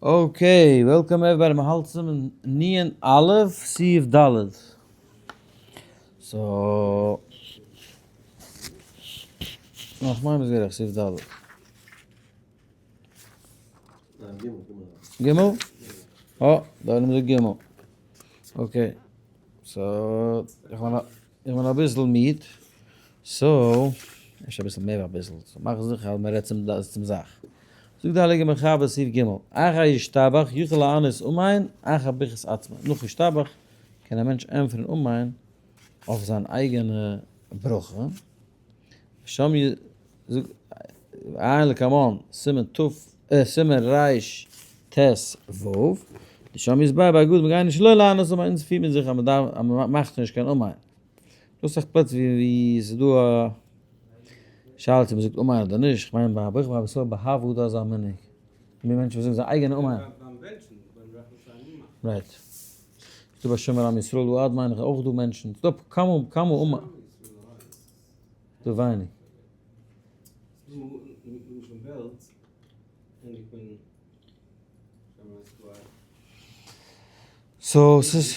Okay, welcome everybody, מ'האלט צום נ' א', סעיף ד'. So, נאך מיין איז גערעכט, סעיף ד'. ג'? אה, דא האבן מיר ג'. Okay. So, איך בין אביסל מיד. So, אפשר אביסל מער ווי אביסל. So מאך זיכער אז מ'רעדט צום זאך. זאגט די הייליגע מחבר סעיף ג', אחר ישתבח יוכל לענות אמן אחר ברכת עצמו, נאך ישתבח קען א מענטש ענטפערן אמן אויף זיין אייגענע ברכה, שם י זאגט עיין לקמן סימן ת סימן ר ט ו, ושם יתבאר בהגדה מ'גייען נישט שלא לענות אמן, אונז פירט מען זיך אז מ'מאכט נישט קיין אמן. דא אסאך פלעצער ווי ס'איז דא א שאלה צו מ'זאגט אמן אדער נישט, כ'מיין ביי ברוך הבא ישראל באהבה איז דא אזא מנהג, מיר מענטשן וואס זאגן זייער אייגענע אמן. ביים בענטשן, ביים ברכת האמונה. Right. ס'דא ביי שומר עם ישראל דא עד מיין איך אויך דא מענטשן, ס'דא כמה כמה אמן. דא ווייניג. ס'דא למשל אין בעלז ענדיגט מען. So ס'איז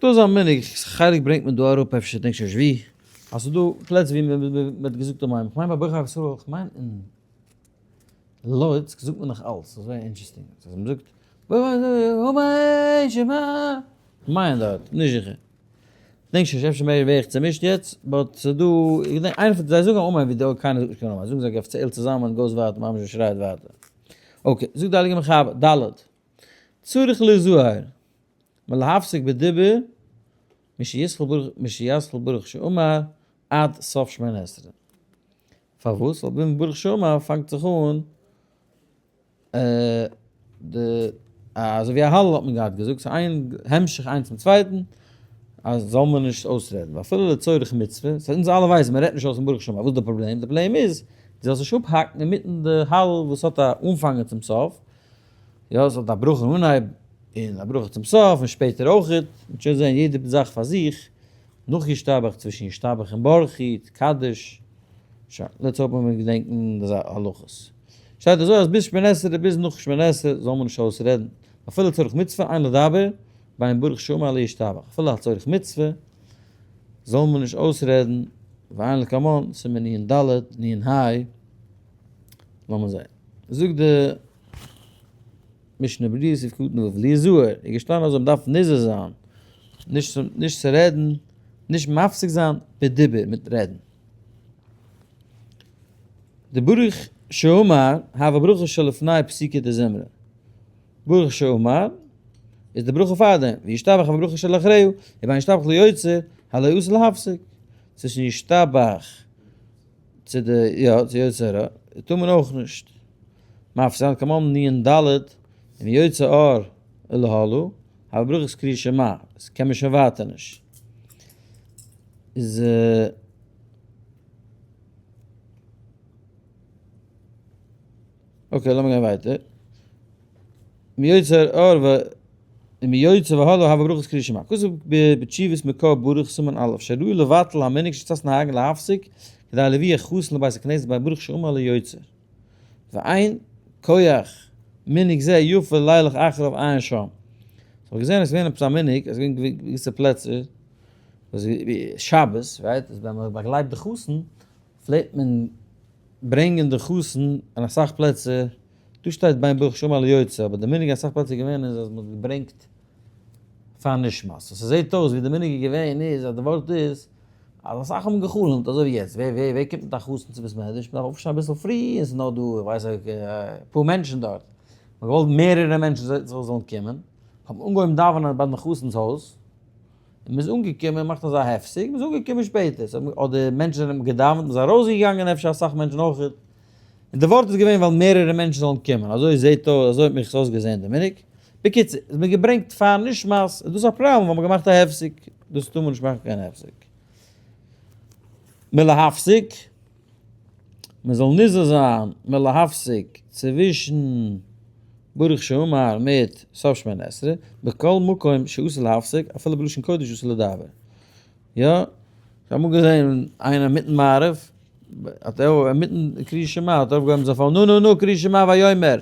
דא אזא מנהג, חלק ברענגט מען דא אראפ אפשר דענק שוין נישט ווי, אז ס'איז דא פלעצער ווי מ'האט געזאגט אמן, כ'מיין ביי ברכת ישראל, כ'מיין אין לויצק זאגט מען נאך אלץ, ס'איז זייער interesting, אז מ'זאגט אמן שמע, כ'מיין דארט, נישט זיכער. כ'דענק שוין נישט, אפשר מער ווער איך צומישט יעצט, but ס'איז דא, איך געדענק איינער פון זיי זאגן אמן ווי די קיינער זאגט נישט קיין אמן, זאגן זיי אפיציעל צוזאמען גויסט ווייטער ממש און שרייט ווייטער. Okay, זאגט די הייליגע מחבר, ד' צריך להיזהר מלהפסיק בדיבור משיתחיל ברוך משיתחיל ברוך שאמר עד סוף שמונה עשרה. פארוואס? ווייל בין ברוך שאמר פאנגט זיך אן די אזוי ווי א הלל האט מען געהאט געזאגט, ס'איז איין המשך איינס צום צווייטן, אז זאל מען נישט אויסרעדן, ואפילו לצורך מצוה, so אונז אלע ווייסן מען רעדט נישט אויס אין ברוך שאמר, וואס איז די פראבלעם? די פראבלעם איז דו זאלסט נישט אפהאקן אינמיטן די הלל וואס האט א אנפאנג און צום סוף, יא עס האט א ברכה אין אנהייב און א ברכה צום סוף און שפעטער אויכעט, מ'וועט שוין זען יעדע זאך פאר זיך, נאך ישתבח, צווישן ישתבח און ברכי, קדיש, שוין, let's hope מ'וועט געדענקן די הלכות. שטייט אזוי אז ביז שמונה עשרה ביז נאך שמונה עשרה זאל מען נישט אויסרעדן, אפילו צורך מצוה אין לדבר, בין ברוך שאמר לישתבח, אפילו א צורך מצוה זאל מען נישט אויסרעדן, ועיין לקמן, סימן נ ד, נ ה, לאמיר זען. זאגט די משנה ברורה סעיף קטן ו', להיזהר, איז געשטאנען אז מען דארף נזהר זיין, נישט נישט צו רעדן, נישט מפסיק זיין בדיבור, מיט רעדן. די ברוך שאמר, הוה ברכה שלפני פסוקי דזמרה. ברוך שאמר, איז די ברכה פאר דעם, וישתבח הוה ברכה שלאחריו, ובין ישתבח ליוצר, הלא אסור להפסיק. צווישן ישתבח צו די, יא, צו יוצר הרע, טאר מען אויך נישט מפסיק זיין, כמובן נ ד, און יוצר אור ולהלאה, הוה ברכת קריאת שמע, דאס קען מען שוין ווייטער נישט. איז. Okay, לאמיר גיין ווייטער. מיוצר אור ו מיוצר והלאה הוה ברכת קריאת שמע. כתוב בתשובות מקור ברוך סימן א', שראוי לבטל המנהג שקצת נהגין להפסיק כדי להביא החתן לבית הכנסת בין ברוך שאמר ליוצר. ואין כח מנהג זה יפה לילך אחריו עיין שם. כ'האב געזען עס איז געווען עפעס א מנהג, עס איז געווען געוויסע פלעצער, וואס שבת, right, איז ווען מען באגלייט די חתן, פלעגט מען ברענגען די חתן אין אסאך פלעצער, דא שטייט בין ברוך שאמר ליוצר, אבער די מנהג אין אסאך פלעצער איז געווען איז אז מען האט געברענגט פאר נשמת, so ס'זעט אויס ווי די מנהג איז געווען איז אז די ווארט איז אז אסאך האבן גע'חלומ'ט אזוי ווי יעצט, ווער ווער ווער קומט מיט א חתן צו בית מדרש, מ'דארף אויפשטיין אביסל פרי און ס'איז נאר דא איך ווייס אפאר מענטשן דארט, מ'האט געוואלט מערערע מענטשן זאלן קומען, האט מען אנגעהויבן דאווענען ביי דעם חתן'ס הויז, און מ'איז אנגעקומען, מ'מאכט אזא הפסק, מ'איז אנגעקומען שפעטער, אדער מענטשן זענען געדאווענט, מ'איז ארויסגעגאנגען אפשר אסאך מענטשן אויך, און די ווארט איז געווען ווייל מערערע מענטשן זאלן קומען, אזוי זעט אויס, אזוי האט מיך עס אויסגעזען די מנהג. בקיצור, איז מען געברענגט פאר נשמת, איז דאס א פראבלעם ווייל מ'האט געמאכט א הפסק, דאס טאר מען נישט מאכן קיין הפסק. מלהפסיק, מען זאל נזהר זיין מלהפסיק צווישן ברוך שאמר מיט סוף שמונה עשרה, בכל מקום שאסור להפסיק, אפילו בלשון קודש אסור לדבר. יא, איך האב אמאל געזען איינער אינמיטן מעריב, האט ער אינמיטן קריאת שמע האט ער אויפגעהויבן זיין phone, נו נו נו קריאת שמע ויאמר.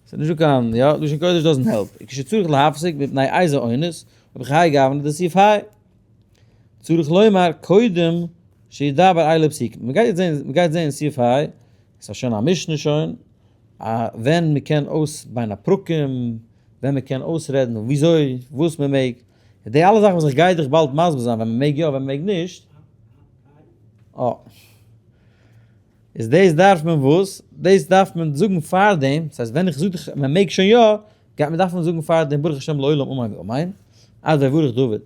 ס'איז נישטא קיין, יא, לשון קודש doesn't help. כשצריך להפסיק מפני איזה אונס, ובכהאי גוונא דסעיף ה'. צריך לומר קודם שידבר אלו פסוקים. מ'גייט יעצט זען, מ'גייט זען סעיף ה', ס'איז שוין א משנה שוין, ווען מ'קען אויס בין הפרקים, ווען מ'קען אויסרעדן וויאזוי, וואס מ'מעג, די אלע זאכן וואס איך גיי דיך באלד מסביר זיין ווען מ'מעג יא ווען מ'מעג נישט, אה. איז דאס דארף מען וואס? דאס דארף מען זאגן פארדעם, דאס הייסט ווען איך זאג דיך מען מעג שוין יא, גייט מען דארפן זאגן פארדעם ברוך השם לעולם אמן ואמן, עד ויברך דוד,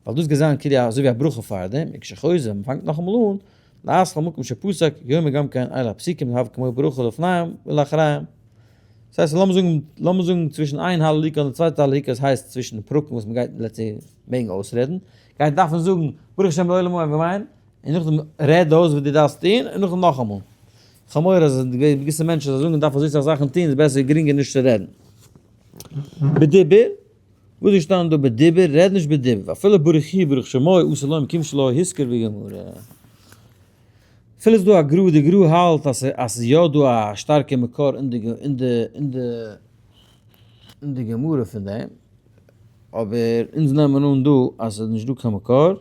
ווייל דאס גייט זיין כאילו אזוי ווי א ברכה פארדעם, וכשחוזר, מען פאנגט נאכאמאל אן, להתחיל מקום שפסק, יאמר גם כן אלו הפסוקים להוות כמו ברכה לפניהם ולאחריהם. דאס הייסט לאמיר זאגן, לאמיר זאגן צווישן איין הללוקה און די צווייטע הללוקה, עס הייסט צווישן די פרקים וואס מען גייט let's say מעגן אויסרעדן, גייט דארפן זאגן ברוך השם לעולם אמן ואמן, און נאכדעם רעד אויס וואס דו דארפסט טון, און נאכדעם נאכאמאל. איך האב מורא אז געוויסע מענטשן זאלן זאגן דארף אזוי סאך זאכן טון, איז בעסער גרינגער נישט צו רעדן. בדיבור, וואס איז געשטאנען דא בדיבור? רעד נישט בדיבור, ואפילו ברוך הוא ברוך שמו אסור לומר כיון שלא הוזכר בגמרא. אפילו איז דא א גרא, די גרא האלט אז ס'איז יא דא א שטארקע מקור אין די אין די אין די אין די גמרא פון דעם, אבער אונז נעמען אן דא אז ס'איז נישט דא קיין מקור.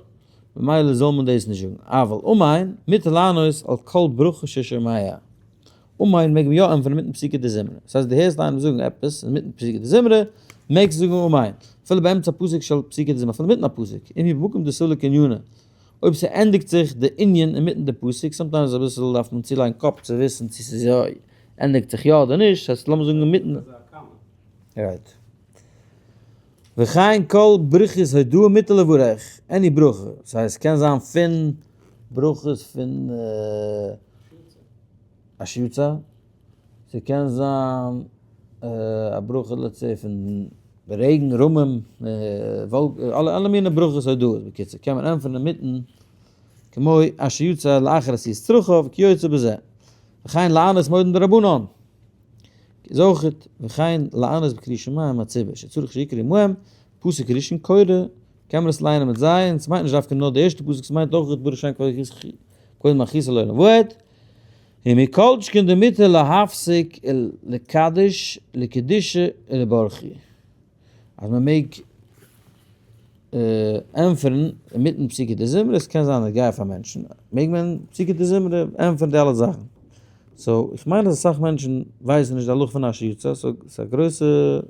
ממילא זאל מען דאס נישט זאגן. אבל אמן מותר לענות על כל ברכה ששומע. אמן מעג מען יא ענטפערן אינמיטן פסוקי דזמרה. דאס הייסט דו הערסט איינעם זאגן עפעס אינמיטן פסוקי דזמרה, מעגסטו זאגן אמן. אפילו באמצע פסוק של פסוקי דזמרה, אפילו אינמיטן א פסוק. אם הוא במקום דסליק ענינא. אויב ס'ענדיגט זיך די ענין אינמיטן די פסוק, sometimes אביסל דארף מען צולייגן קאפ צו וויסן צו ס'איז יא ענדיגט זיך יא אדער נישט, ס'הייסט לאמיר זאגן אינמיטן. right. וכן כל ברכות הודאה מותר לברך, any ברכה, ס'הייסט ס'קען זיין פון ברכות פון אשר יצר, ס'קען זיין א ברכה let's say פון רעגן, רמים, אלע מיני ברכות הודאות, בקיצור קען מען ענטפערן אינמיטן כמו אשר יצר לאחר עשיית צרכיו כיוצא בזה, וכן לענות מודים דרבנן. איז אויכעט וכן לענות בקריאת שמע עם הציבור שצריך שיקראו עמהם פסוק ראשון קורא קען מען עס לייענען מיט זיי און ס'מיינט נישט דווקא נאר די ערשטע פסוק ס'מיינט אויכעט ברוך שם כבוד מלכותו לעולם ועד ומכל שכן דמותר להפסיק לקדש לקדושה ולברכי. אז מען מעג ענטפערן אינמיטן פסוקי דזמרה, עס קען זיין נוגע פאר מענטשן, מעג מען פסוקי דזמרה ענטפערן די אלע זאכן. so איך מיין אז אסאך מענטשן ווייסן נישט די הלכה פון אשר יצר, so ס'איז א גרויסע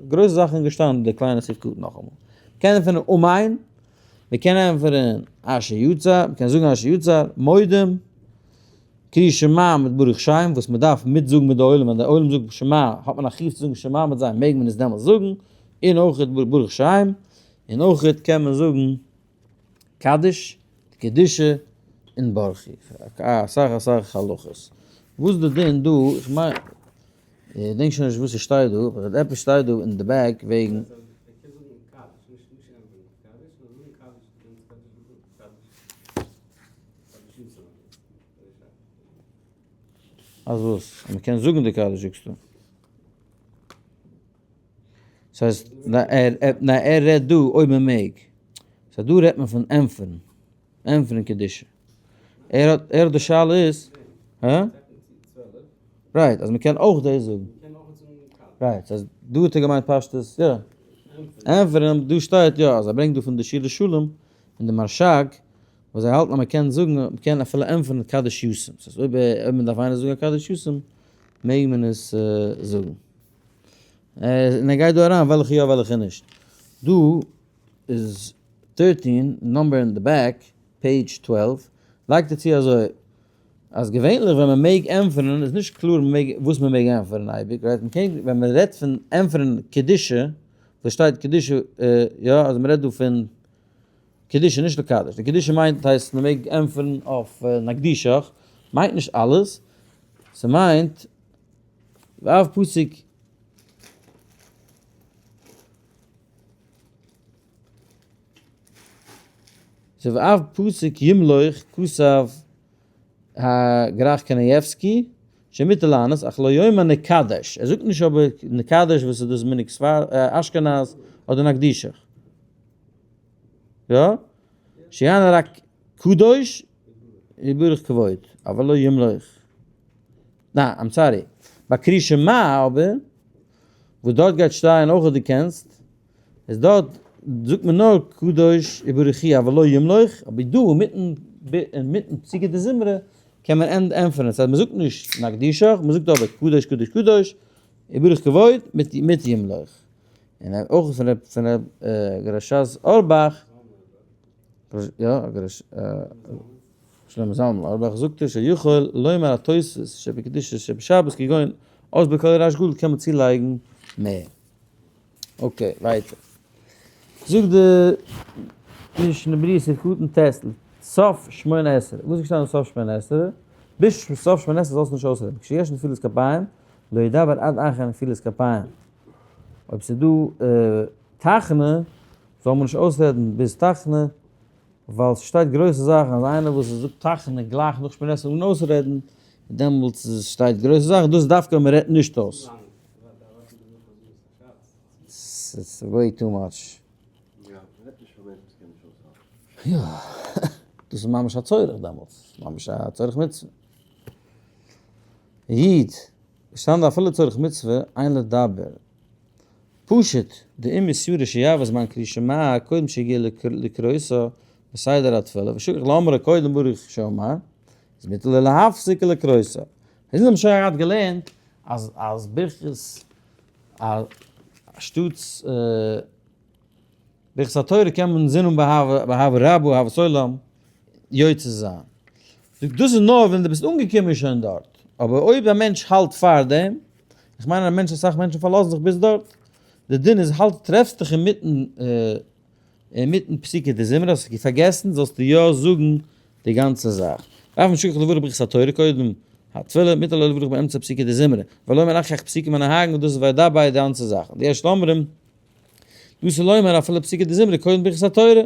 גרויסע זאך איז געשטאנען די קליינע סעיף קטן נאכאמאל. מ'קען ענטפערן אמן, מ'קען ענטפערן אשר יצר, מ'קען זאגן אשר יצר, מודים. קרי שמע מיט ברוך שם וואס מען דארף מיטזאגן מיט די עולם, ווען די עולם זאגט שמע האט מען א חיוב צו זאגן שמע מיט זיי מעג מען עס דעמאלטס זאגן, און אויך ברוך שם, און אויך קען מען זאגן קדיש, קדושה, און ברכי, אסאך אסאך הלכות. וואס איז די דין דא, איך מיין, איך געדענק שוין נישט וואס עס שטייט דא, אבער עפעס שטייט דא אין די back וועגן. אז וואס? אז מ'קען זאגן די קדיש זאגסטו? ס'הייסט, ניין ער רעדט דא אויב מ'מעג. so דא רעדט מען פון ענטפערן, ענטפערן קדושה. ער האט, ער האט די שאלה איז, הא? right, אז מ'קען אויך דאס זאגן. right, ס'הייסט דא האט ער געמיינט פשטות, יא. ענטפערן, דא שטייט יא, אז ער ברענגט דא פון די שיר לשלום, און די מהרש"ג, וואס זיי האלטן אז מען קען זאגן, מען קען אפילו ענטפערן קדיש יתום, ס'הייסט אויב אויב מען דארף איינער זאגן א קדיש יתום, מעג מען עס זאגן. און ער גייט דא אריין וועלכע יא וועלכע נישט. דא איז 13, number אין די back, page 12, לייגט ער צו אזוי, אז געווענליך ווען מען מעג ענטפערן איז נישט קלאר מען מעג וואס מען מעג ענטפערן אייביג, right? מען קען ווען מען רעדט פון ענטפערן קדושה, וואס שטייט קדושה, יא אז מען רעדט דא פון קדושה נישט לקדש, די קדושה מיינט הייסט מען מעג ענטפערן אויף נקדישך, מיינט נישט אלעס, ס'מיינט ואף פסוק ס'איז ואף פסוק ימלוך כתב הגר"ח קנייבסקי שמותר לענות אך לא יאמר נקדש, ער זאגט נישט אבער נקדש וואס איז דאס מנהג אשכנז אדער נקדישך. יא? שיענה רק קדוש וברוך כבוד, אבל לא ימלוך. ניין, I'm sorry. ביי קרי שמע אבער. וואס דארט גייט שטיין אויך אז דו קענסט, איז דארט זאגט מען נאר קדוש וברכי אבל לא ימלוך, אבער דא אינמיטן אינמיטן פסוקי דזמרה קען מען ענטפערן, ס'הייסט מ'זאגט נישט נקדישך, מ'זאגט אבער קדוש קדוש קדוש וברוך כבוד מיט מיט ימלוך. און אויך פון רב פון רב גרשז אורבאך, יא גרש שלמה זלמן אורבאך זאגט ער שיכול לומר התוספות שבקדושה שבשבת כגון אז בקול רעש גדול קען מען צולייגן מער. okay, ווייטער. זאגט די משנה ברורה סעיף קטן ט', סוף שמונה עשרה. וואס איז געשטאנען סוף שמונה עשרה? ביז סוף שמונה עשרה זאלסטו נישט אויסרעדן. כשיש נפילת כפיים, לא ידבר עד אחר נפילת כפיים. אויב ס'איז דא תחנה, זאל מען נישט אויסרעדן ביז תחנה, ווייל ס'שטייט גרויסע זאכן אז איינער וואס זאגט תחנה גלייך נאך שמונה עשרה אן אויסרעדן, דעמאלטס שטייט גרויסע זאכן, דאס איז דווקא ווען מ'רעדט נישט אויס. ס'איז way too much. יא, מ'רעדט נישט פון מענטשן וואס קענען נישט אויסהאלטן. יא, דאס איז ממש א צורך דעמאלטס, ממש א צורך מצוה. איד, שטאנד אפילו צורך מצוה, אין לדבר. פשוט, דאם איסורא שיעבור זמן קריאת שמע קודם שהגיע לקרותו בסדר התפלה, ושכח לאמרה קודם ברוך שאמר, איז מותר לו להפסיק ולקרותו. אונז האבן שוין געהאט געלערנט אז אז ברכת אנשטאטס ברכת התורה קען מען זינען באהבה רבה אהבת עולם יוצא זיין. זאגט דאס איז נאר ווען דו ביסט אנגעקומען שוין דארט, אבער אויב א מענטש האלט פאר דעם, איך מיין א מענטש אסאך מענטשן פארלאזן זיך ביז דארט, די דין איז האלט טרעפסט דיך אינמיטן אינמיטן פסוקי דזמרה האסט פארגעסן זאלסטו יא זאגן די גאנצע זאך. ואף אם שכח לברך ברכת התורה קודם התפלה מותר לו לברך באמצע פסוקי דזמרה ולא אומר אחר כך פסוקים הנוהגין און דאס איז וידבר די גאנצע זאך. די ערשטע אומרים דאס איז לומר אפילו פסוקי דזמרה קודם ברכת התורה.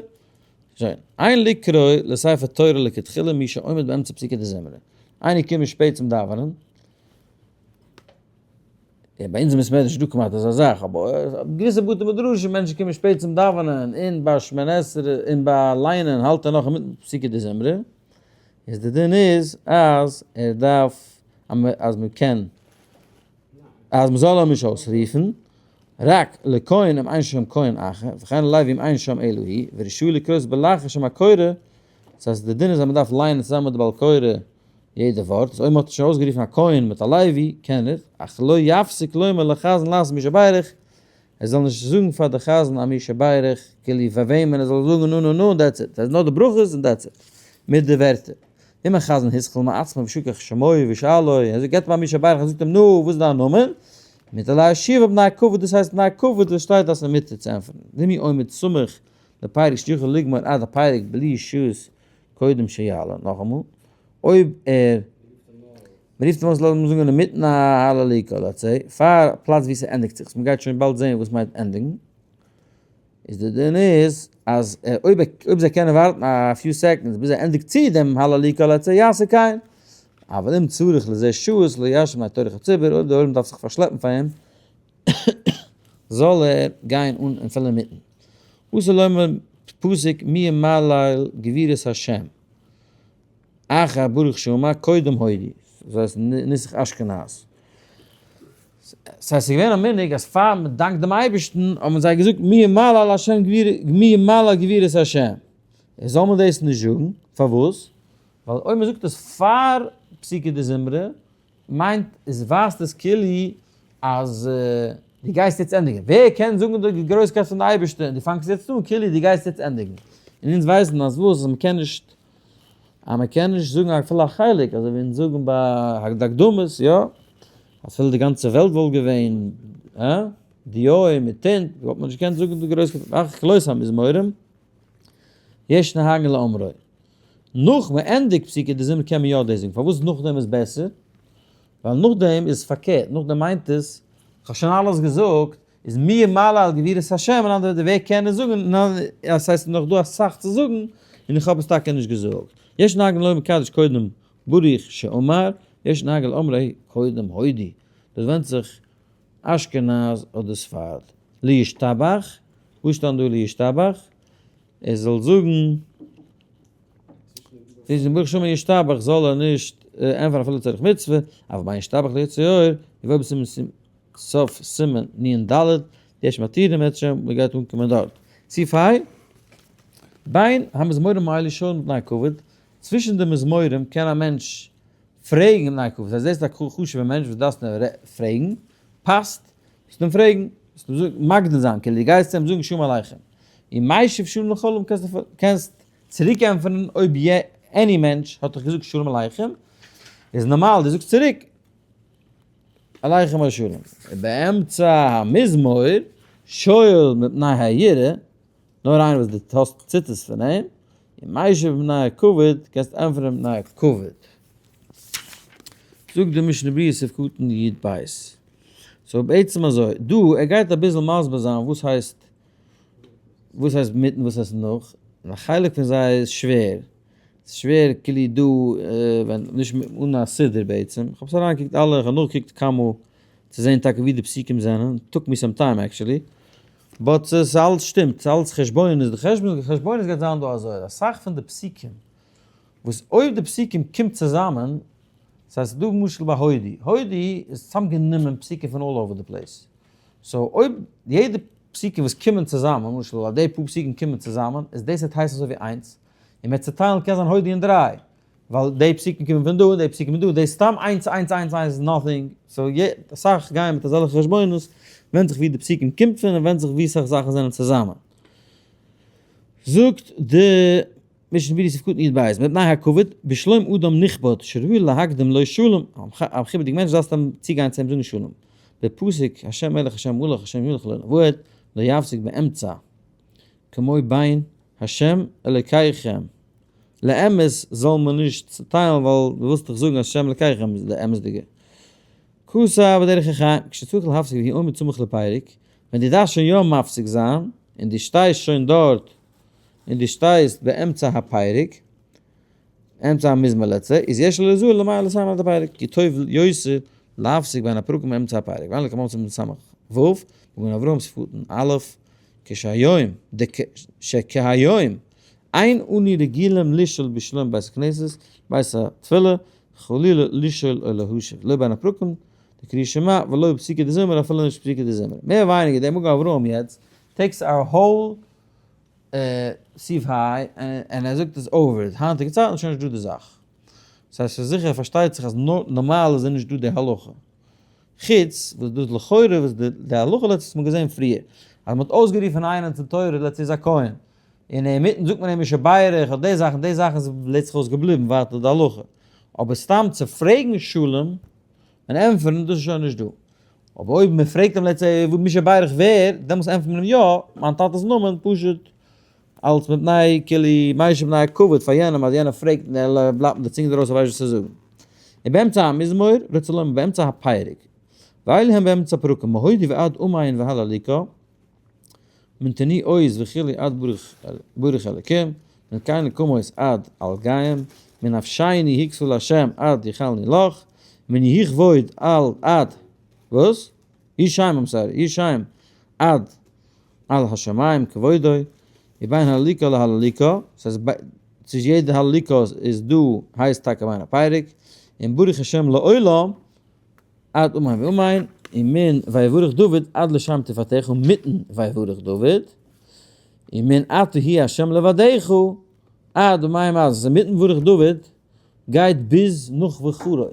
שוין. אין לקרוא לספר תורה לכתחילה מי שעומד באמצע פסוקי דזמרה. איינער קומט שפעט צום דאווענען. און ביי אונז אין בית מדרש איז נישטא כמעט אזא זאך, אבער געוויסע בתי מדרשים מענטשן קומען שפעט צום דאווענען און ביי שמונה עשרה און ביי ליינען האלט ער נאך אינמיטן פסוקי דזמרה, איז די דין איז אז ער דארף אז מען קען אז מען זאל אים נישט אויסרופן, רק לכהן אם אין שם כהן אחר, וכן ללוי אם אין שם אלא הוא, ורשאי לקרות בלחש עם הקורא, דאס הייסט די דין איז אז מען דארף ליינען צוזאמען מיט די בעל קורא יעדע ווארט, איז אויב מען האט שוין אויסגערופן א כהן מיט א לוי, קען ער, אך לא יפסיק לומר לחזן לעשות מי שברך, ער זאל נישט זאגן פאר די חזן א מי שברך, כאילו פאר וועמען ער זאל זאגן נו נו נו און that's it, ס'איז נאר די ברכות און that's it, מיט די ווערטער. אם החזן התחיל מעצמו ושכח שמו ושאלו, ער זאגט געבט אים א מי שברך, ער זאגט אים נו וואס איז דיין נאמען? מותר להשיב מפני הכבוד, דאס הייסט מפני הכבוד וואס שטייט אז ס'איז מותר צו ענטפערן. ואם הוא עומד סמוך לפרק שיכול לגמור עד הפרק בלי שהות קודם שיעלה, נאכאמאל, אויב ער, מ'רופט אים אויס לאמיר זאגן אינמיטן א הללוקה let's say, פאר פלאץ ווי ס'ענדיגט זיך, מ'גייט שוין באלד זעהן וואס מיינט ענדיגן, איז די דין איז אז אויב אויב זיי קענען ווארטן א few seconds ביז ער ענדיגט צו דעם הללוקה let's say יעשה כן, אבל אם צריך לזה שהות לא ישהה מפני טורח הציבור, אויב די עולם דארף זיך פארשלעפן פאר אים, זאל ער גיין אן און פעלען מיטן. אסור לומר פסוק מי ימלל גבורות השם אחר ברוך שאמר קודם הודי, דאס הייסט נוסח אשכנז. ס'הייסט ס'איז געווען א מנהג אז פאר מ'דאנקט דעם אייבערשטן האבן זיי געזאגט מי ימלל השם מי ימלל גבורות השם. זאל מען דאס נישט זאגן, פארוואס? ווייל אויב מ'זאגט עס פאר פסוקי דזמרה מיינט עס ווייזט עס כאילו אז דו גייסט יעצט ענדיגן, ווער קען זאגן די גרויסקייט פון די אייבערשטער און דו פאנגסט יעצט אן כאילו דו גייסט יעצט ענדיגן, און אונז ווייסן אז וואס אז מען קען נישט אז מען קען נישט זאגן אפילו א חלק אזוי ווי אונז זאגן ביי די אקדמות יא אפילו די גאנצע וועלט וואלט געווען דיו מיט טינט וואלט מען נישט געקענט זאגן די גרויסקייט אך כלות המזמורים יש נהגין לאמרו. נאך מען ענדיגט פסוקי דזמרה קען מען יא דאס זאגן, פארוואס נאכדעם איז בעסער? ווייל נאכדעם איז פארקערט, נאכדעם מיינט עס, כ'האב שוין אלעס געזאגט, איז מי ימלל על גבורות השם, אין אנדערע ווערטער ווער קען עס זאגן, אז ס'הייסט נאך דא אסאך צו זאגן, און איך האב עס טאקע נישט געזאגט. יש נוהגין לומר קדיש קודם ברוך שאמר, יש נוהגין לאומרו קודם הודי, דאס ווענדט זיך אשכנז אדער ספרד. לישתבח, וואו שטאנט דא לישתבח? ער זאל זאגן צווישן ברוך שאמר ישתבח זאל ער נישט ענפערן אפילו לצורך מצוה, אבל בין ישתבח ליוצר אור, יבוא בסימן. סוף סימן נ ד, יש מתירים בעצם, מען גייט אנקומען דארט. סעיף ה, בין המזמורים האלה שואלים מפני כבוד, צווישן די מזמורים קען א מענטש פרעגן מפני כבוד, דאס הייסט דאס איז א חשוב'ער מענטש וואס דארפסט אים פרעגן, פאסט, זאלסט אים פרעגן, זאלסט אים זאגן, מקדים זיין, כאילו דו גייסט צו אים זאגן שלום עליכם. און משיב שלום לכל אדם, קענסט צוריק ענטפערן אויב any מענטש האט דיך געזאגט שלום עליכם, איז נארמאל דו זאגסט צוריק עליכם השלום. באמצע המזמור שואל מפני היראה, נאר איינער וואס דו האסט ציטערסט פון אים, און משיב מפני הכבוד, קענסט ענטפערן מפני הכבוד. זאגט די משנה ברורה סעיף קטן י ב. so בעצם אזוי, דא ער גייט אביסל מסביר זיין וואס הייסט וואס הייסט מיטן וואס הייסט נאך, און א חלק פון זיי איז שווער, ס'איז שווער כאילו דא ווען נישט אן א סידור בעצם, כ'האב עס אריינגעקוקט אלע, כ'האב נאכגעקוקט כמה צו זען טאקע ווי די פסוקים זענען, took me some time actually, but ס'איז אלץ שטימט, ס'איז אלץ חשבונות, די חשבון חשבונות גייט זיין דא אזוי, אסאך פון די פסוקים וואס אויב די פסוקים קומט צוזאמען, ס'הייסט ס'איז דא למשל ביי הודי, הודי איז צוזאמגענומען פסוקים פון all over the place, so אויב יעדע פסוקים וואס קומען צוזאמען, למשל אז די פאר פסוקים קומען צוזאמען, איז דאס וועט הייסן אזוי ווי איינס, און מ'וועט צוטיילן קען זיין הודי אין דריי, ווייל די פסוקים קומען פון דא און די פסוקים פון דא, דאס סתם איינס איינס איינס איינס איז nothing, so אסאך גייען מיט אזעלכע חשבונות, ווענדט זיך ווי די פסוקים קומט פון און ווענדט זיך ווי סאך זאכן זענען צוזאמען. זאגט די משנה ברורה סעיף קטן י ב, מפני הכבוד, בשלום אדם נכבד, שראוי להקדים לו שלום, א מכובד'יגע מענטש דארפסטו אים צוגיין צו אים זאגן שלום. בפסוק, השם מלך השם מלך השם ימלוך לעולם ועד, לא יפסיק באמצע, כמו בין השם אלוקיכם. לאמת זאל מען נישט צוטיילן ווייל דו ווילסט דאך זאגן אז השם אלוקיכם איז די אמת'דיגע. כסא בדרך החיים, כשצריך להפסיק והוא עומד סמוך לפרק, ווען דו דארפסט שוין יא מפסיק זיין, און דו שטייסט שוין דארט און דו שטייסט באמצע הפרק, אמצע המזמור לצא, איז יש לו לזהר למעלה לסיים עד הפרק, כי טוב יותר להפסיק בין הפרקים באמצע הפרק, ואין לך ממצא מסמך ו', מגן אברהם ספותן א', כשהיום, שכהיום, אין אנו רגילים לשאול בשלום בית הכנסת, בית התפילה, חלילה לשאול או להשיב, לא בין הפרקים, דקריאת שמע, ולא בפסוקי דזמרה, אפילו נישט פסוקי דזמרה. מער ווייניגער, דער מגן אברהם יעצט, takes our whole סעיף היי, און ער זאגט עס over, היינטיגע צייטן איז שוין נישט דא די זאך. ס'הייסט ס'איז זיכער פארשטייט זיך אז נארמאל איז נישט דא די הלכה. חוץ וואס דאס לכאורה וואס די הלכה לעצטנס האט מען געזען פריער, אז מ'האט אויסגערופן איינעם צום תורה לעצטנס איז א כהן, און אינמיטן זאגט מען אים מי שברך אדער די זאכן, די זאכן איז לעצט זיך אויס געבליבן ווייטער די הלכה. אבער סתם צו פרעגן שלום און ענטפערן דאס איז שוין נישט דא. אבער אויב מען פרעגט אים let's say מי שברך ווער, דעמאלטס ענטפערט מען אים יא, מיין טאטע'ס נאמען, פשוט אלס מפני כאילו משיב מפני הכבוד פאר יענעם אז יענער פרעגט און ער בלייבט מיט די צונג דערויס ער ווייסט נישט וואס צו זאגן. און באמצע המזמור, רוצה לומר באמצע הפרק, ואלו הם באמצע פרקים, מהודי ועד אמן והללוקה, מן תני עוז וכו' עד ברוך אלוקים, מן כן נקמות עד על גאים, מן נפשיני הקפה לה' עד יחלני לך, מן יהי כבוד על עד, וואס? יהי שם, I'm sorry, יהי שם עד על השמים כבודו, ובין הללוקה להללוקה, ס'הייסט צווישן יעדע הללוקה איז דא הייסט טאקע בין הפרק, און ברוך השם לעולם, עד אמן ואמן, און מן ויברך דוד עד לשם תפארתך מיטן ויברך דוד, און מן אתה הוא השם לבדך עד ומים אז מיטן ברך דוד גייט ביז נאך וכרות,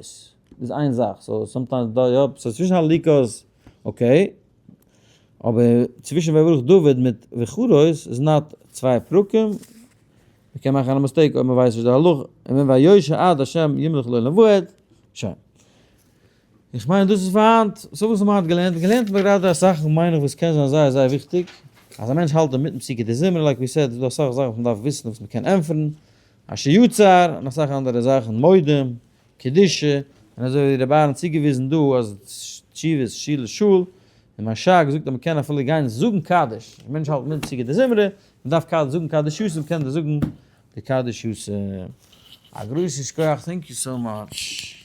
איז איין זאך, so sometimes דא יא, so צווישן הללוקות okay, אבער צווישן ויברך דוד מיט וכרות איז not צוויי פרקים, מ'קען מאכן א mistake אויב מ'ווייסט נישט די הלכה, און מן ויושע עד השם ימלוך לעולם ועד, שוין. איך מיין דאס איז פאר היינט, so וואס האבן מיר היינט געלערנט? געלערנט האבן מיר גראדע אסאך מיין איך וואס קען זיין זייער זייער וויכטיג, אז א מענטש האלט אינמיטן פסוקי דזמרה like we said איז דא אסאך זאכן וואס מען דארף וויסן וואס מען קען ענטפערן, אשר יצר, און אסאך אנדערע זאכן, מודים, קדושה, און אזוי ווי רבי אהרן האט צוגעוויזן דא אז תשובות שול לשול, און מהרש"ג זאגט אז מען קען אפילו גיין זאגן קדיש, א מענטש האלט אינמיטן פסוקי דזמרה, מען דארף זאגן קדיש יתום קען ער זאגן די קדיש יתום. א גרויסן שכוח thank you so much.